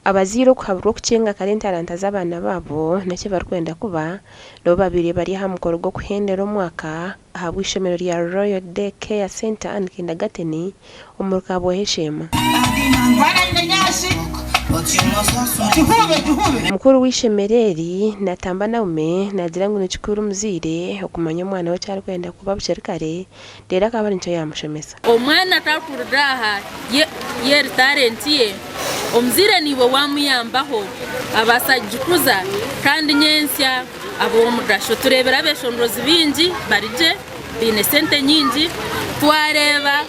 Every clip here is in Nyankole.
Abazaire okuhaburwa okukyenga kare entaranta z'abaana baabo n'eki barikwenda kuba n'obu babaire bari aha mukoro gw'okuhendera omwaka ahabw'eishomero rya Royal Day Care Centre and Kindergarten omuri Kabwohe Sheema. Mukuru w'eishomero eri, Natamba Naume naagira ngu nikikuru omuzaire okumanya omwana we eki arikwenda kuba bukiri kare reero akaba nikyo yaamushomesa. Omwana takurira aha ye eri talenti ye, omuzaire niiwe wamuyambaho abaasa kugikuza kandi nyentsya aba ow'omugasho. Tureebire abeshongozi baingi bari gye baine sente nyingi, twareeba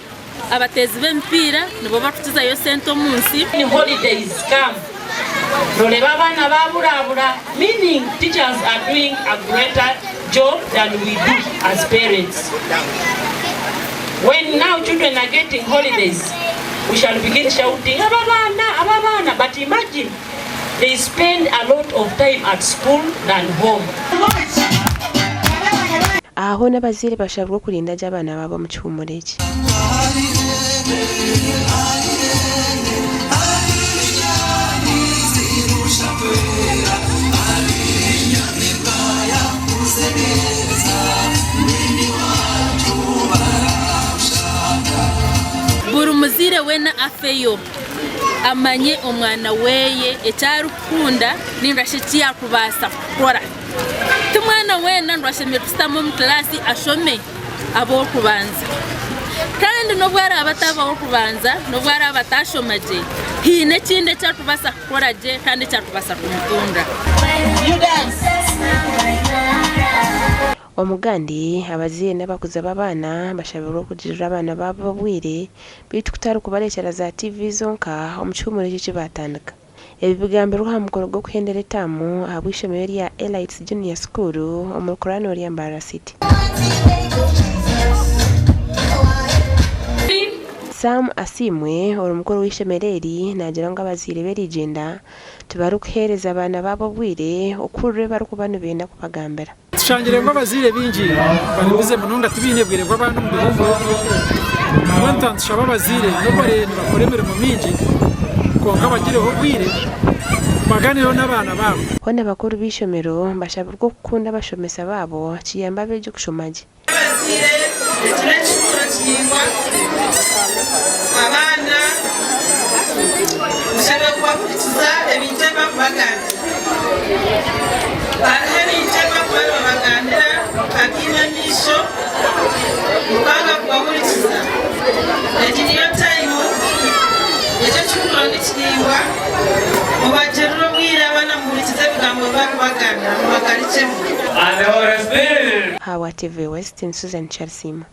abateezi b'emipiira nibo barikukizayo sente omu nsi. When holidays come noreeba abaana baburabura meaning teachers are doing a greater job than we do as parents. When now children are getting holidays we shall begin shouting aba baana aba baana but imagine they spend a lot of time at school than home. Aha hoona abazaire bashabirwe okurinda gye abaana baabo omu kihuumuro eki. Buri muzaire weena afeyo amanye omwana weye eki arikukunda ninga shi eki yakubaasa kukora. Ti mwana weena ngu ashemereire kushutama omu kilaasi ashome abe ow'okubanza. Kandi n'obu araabe ataaba ow'okubanza, n'obu araabe ataashoma gye, haine ekindi eki arikubaasa kukora gye kandi eki arikubaasa kumutunga. Omugandi, abazaire n'abakuza b'abaana bashabirwe okugirira abaana baabo obwire beitu kutari kubarekyera za TV zonka omu kihuumuro eki eki baatandika. Ebi bigambirwe aha mukoro gw'okuhendera etaamu ahabw'eishomero erya Elites Junior School omuri Kurano rya Mbarara City. Sam Asiimwe, ori mukuru w'eishomero eri naagira ngu abazaire b'erigyenda tibarikuheereza baana baabo obwire okuhurira ebi barikuba nibenda kubagambira. Tushangire ngu abazaire baingi bari bize munonga tibaine bwire bw'abaana omu bihuumuro. Mbwenu twaba nitushaba abazaire n'obu bariyo nibakora emirimo mingi kwonka bagireho obwire baganireho n'abaana baabo. Hoona abakuru b'eishomero bashabirwe okukunda abashomesa baabo kiyambe abeegi kushoma gye. Abazaire, eki n'ekihuumuro kiraingwa. Abaana mushemereire kubahurikiza ebintu ebi barikubagambira. Hariho ebintu ebi barikuba nibabagambira mukabiima amaisho mukanga kubahurikiza. Egi niyo tayimu, eki ekihuumuro nikiraingwa, mubagirire obwire abaana muhurikize ebigambo ebi barikubagambira mubagarukyemu. Hawa TV West, Susan Kyarisiima.